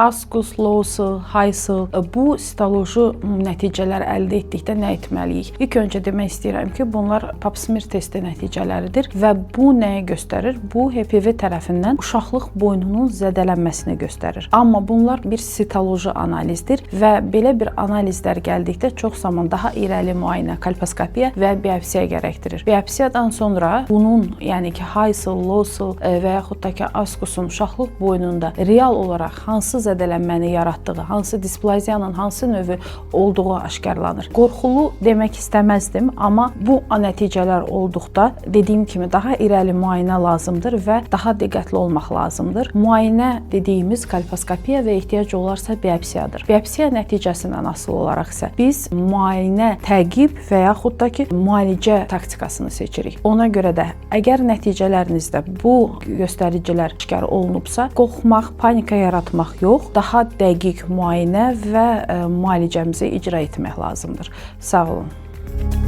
ASCUS, LOSIL, HISIL, bu sitoloji nəticələr əldə etdikdə nə etməliyik? İlk öncə demək istəyirəm ki, bunlar pap smear testi nəticələridir və bu nəyi göstərir? Bu HPV tərəfindən uşaqlıq boynunun zədələnməsini göstərir. Amma bunlar bir sitoloji analizdir və belə bir analizlər gəldikdə çox zaman daha irəli müayinə, kolposkopiya və biopsiya gərəkdirir. Biopsiyadan sonra bunun, yəni ki, HISIL, LOSIL və yaxud da ki, ASCUS-un uşaqlıq boynunda real olaraq hansı zədələnməni yaratdığı, hansı displaziyanın hansı növü olduğu aşkarlanır. Qorxulu demək istəməzdim, amma bu nəticələr olduqda dediyim kimi daha irəli müayinə lazımdır və daha diqqətli olmaq lazımdır. Müayinə dediyimiz kolposkopiya və ehtiyac olarsa biopsiyadır. Biopsiya nəticəsindən asılı olaraq isə biz müayinə, təqib və yaxud da ki, müalicə taktikasını seçirik. Ona görə də əgər nəticələrinizdə bu göstəricilər aşkar olunubsa, qorxmaq, panika yaratmaq yox, daha dəqiq müayinə və müalicəmizi icra etmək lazımdır. Sağ olun.